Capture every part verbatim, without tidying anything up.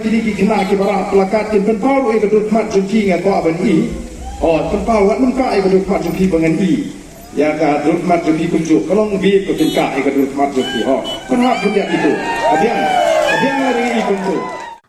Kini ki khynnah kiba rah plakat kin pynpaw ruh ïa ka dur khmat jong ki, nga kwah ban i. Oh, pynpaw wat nym kah ïa ka dur khmat jong ki ba ngan i. Ïa ka dur khmat jong ki kumjuh ka long beit ba kin kah ïa ka dur khmat jong ki. Oh, pynhap pyndiat ito. Ka biang, ka biang la ri i kumjuh.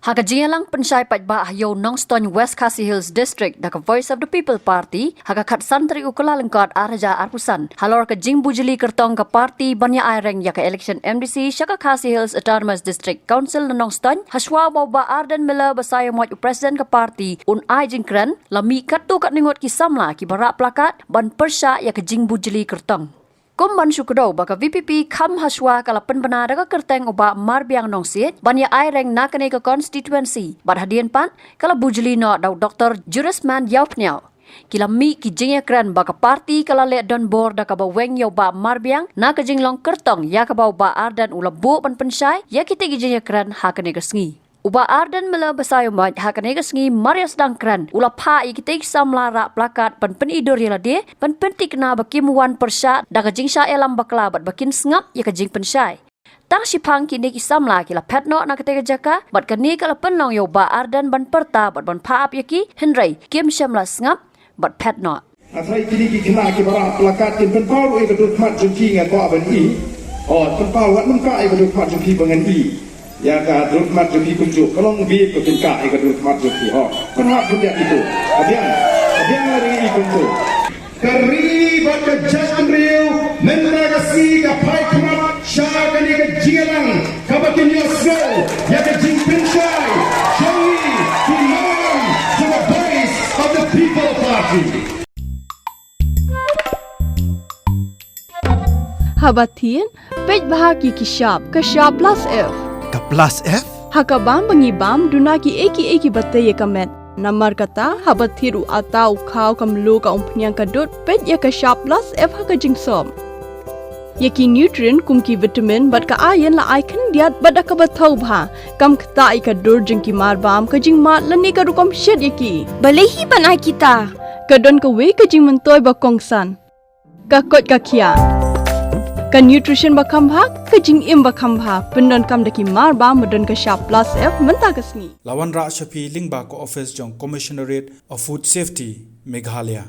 Ha ka jingïalang pynshai paidbah ha Ïew Nongstoiñ, West Khasi Hills District, da ka Voice of the People Party, ha ka khatsan tarik u Kyllalyngkot ar hajar arphew san, halor ka jingbujli kyrtong ka party ban ïa aireng ïa ka election M D C sha ka Khasi Hills Autonomous District Council na Nongstoiñ, hashwa ba u Bah Ardent Miller Basaiawmoit, u president ka party, un ai jingkren, la mih katto katne ngut ki samla kiba rah plakat ban pyrshah ïa ka jingbujli kyrtong. Kum ban shu kdew ba ka V P P kham hashwa ka la pynbna da ka kyrteng u Bah Marbiang Nongsiej ban ïa aireng na kane ka constituency, bad hadien pat ka la bujli noh da u Doktor Jurisman Ïawphniaw. Ki la mih ki jingïakren ba ka party ka la leh donbor da kaba weng ïa u Bah Marbiang na ka jinglong kyrtong ïa kaba u Bah Ardent u la buh ban pynshai ïa kita ki jingïakren ha kane ka sngi. U Bah Ardent Miller Basaiawmoit ha kane ka sngi mar ïa sdang kren u la phah ïa kita ki samla rah plakat ban pyni dur ïa lade, ban pynthikna ba kim wan pyrshah da ka jingshah ïalam bakla bad ba kin sngap ïa ka jingpynshai. Tang shiphang kine ki samla ki la phet noh na kata ka jaka, bad kane ka la pynlong ïa u Bah Ardent ban pyrta bad ban phah ap ïa ki, hynrei kim shym la sngap bad phet noh. Nga tharai kini ki khynnah kiba rah plakat kin pynpaw ruh ïa ka dur khmat jong ki, nga kwah ban i. Oh, pynpaw wat nym kah ïa ka dur khmat jong ki ba ngan i. Ïa ka dur khmat jong ki kumjuh ka long beit ba kin kah ïa ka dur khmat jong ki. Oh, pynhap pyndiat ito. Ka biang, ka biang la ri i kumjuh. Ka ri bad ka jaitbynriew mynta ka sngi ka phai khmat sha kane ka jingïalang kaba kin ïohsngew ïa ka jingpynshai jong ngi ki nongïalam jong ka Voice of the People Party. Haba thied, peit bha ki ki shap, ka shap plus F. Ka plus F? Ha ka bam ba ngi bam, duna ki ei ki ei kiba tei ïa ka met. Namar kata, haba thied u atta, u khaw, ka mluh, ka umphniang, ka dud, peit ïa ka shap plus F ha ka jingsop. Ïa ki nutrient kum ki vitamin bad ka iron la ai khyndiat bad da kaba thaw bha. Kam ktah ïa ka dur jong ki marbam, ka jingmad lane ka rukom shet ïa ki. Balei hi ban ai kita? Ka don kawei ka jingmyntoi ba kongsan. Ka koit ka khiah. Ka nutrition ba kham bha, ka jingim ba kham bha. Pyndonkam da ki marbam ba don ka shap plus F mynta ka sngi. La wanrah sha phi lyngba ka office jong Commissionerate of Food Safety, Meghalaya.